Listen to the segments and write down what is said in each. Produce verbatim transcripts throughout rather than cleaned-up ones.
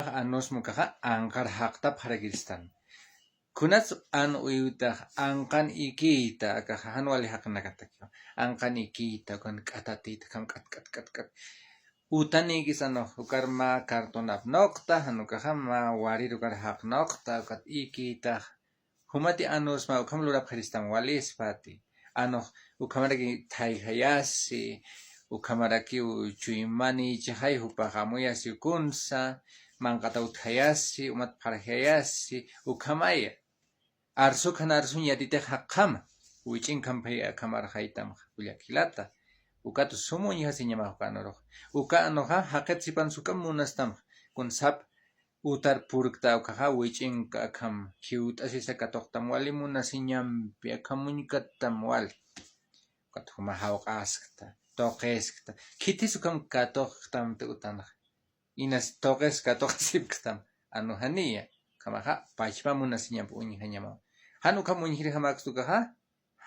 Anusma ukaxa anqar jaqtapxarakistan. Kunats an uywtax anqan ikiyta, akaxa jan wali jaqinakatakiwa. Anqan ikiyta, ukan k'atatita, ukham k'at, k'at, k'at, k'at. Utanïkis anux, ukar mä cartonap nuqta, jan ukaxa mä warir ukar jaq nuqta, ukat ikiytax. Jumati anusma ukham lurapxiristam walispati. Anux ukhamaraki thayjayasi, ukhamarakiw chuymani ichixay jupax amuyasi ukunsa, manqataw utjayasi, umat pharjayasi, ukhamaya. Arsuk jan arsuñ yatitix jaqjama, wich'in khamphay akham arxaytamxa, kullak jilata. Ukat sum uñjasiñamax uka anurux. Uka anuxa jaqit sipan sukam munastamxa, kun sap utar purkta ukaxa wich'inka akham jiwt'asisa katuqtam wali munasiñampi, akham uñkattam wali. Ukat juma jawq'askta, tuqiskta, khitis ukham katuqtamti utanxa. Inas tuqis katuqasipkstam, anu janiya, ukhamaxa pachpa munasiñampi uñjañamaw. Jan ukham uñjirjamäksta ukaxa,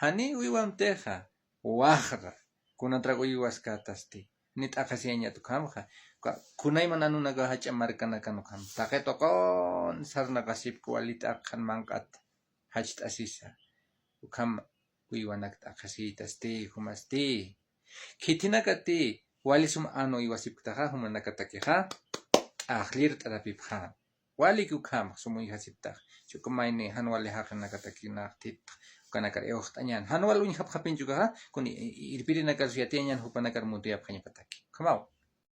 jani uywamtixa, waxra, kunatrak uywaskatasti, ni t'aqhasiyañat ukhamxa, ka-, kunayman anunaka jach'a markanakan ukham, taqi tuqun sarnaqasipki wali t'aqhan manq'at jacht'asisa, ukham uywanak t'aqhasiytasti, jumasti. Khitinakati, wali sum anu uywasipktaxa, jumanakatakixa, t'aqllir t'arapipxä. Waliki ukham sum uñjasiptax. Ch'uku mayni jan wali jaqinakataki naxtit ukanakar iwxt'añän. Jan wal uñjapxapinchi ukaxa, kun i-, i-, irpirinakar yatiyañän jupanakar mutuyapxañapataki. Ukhamaw.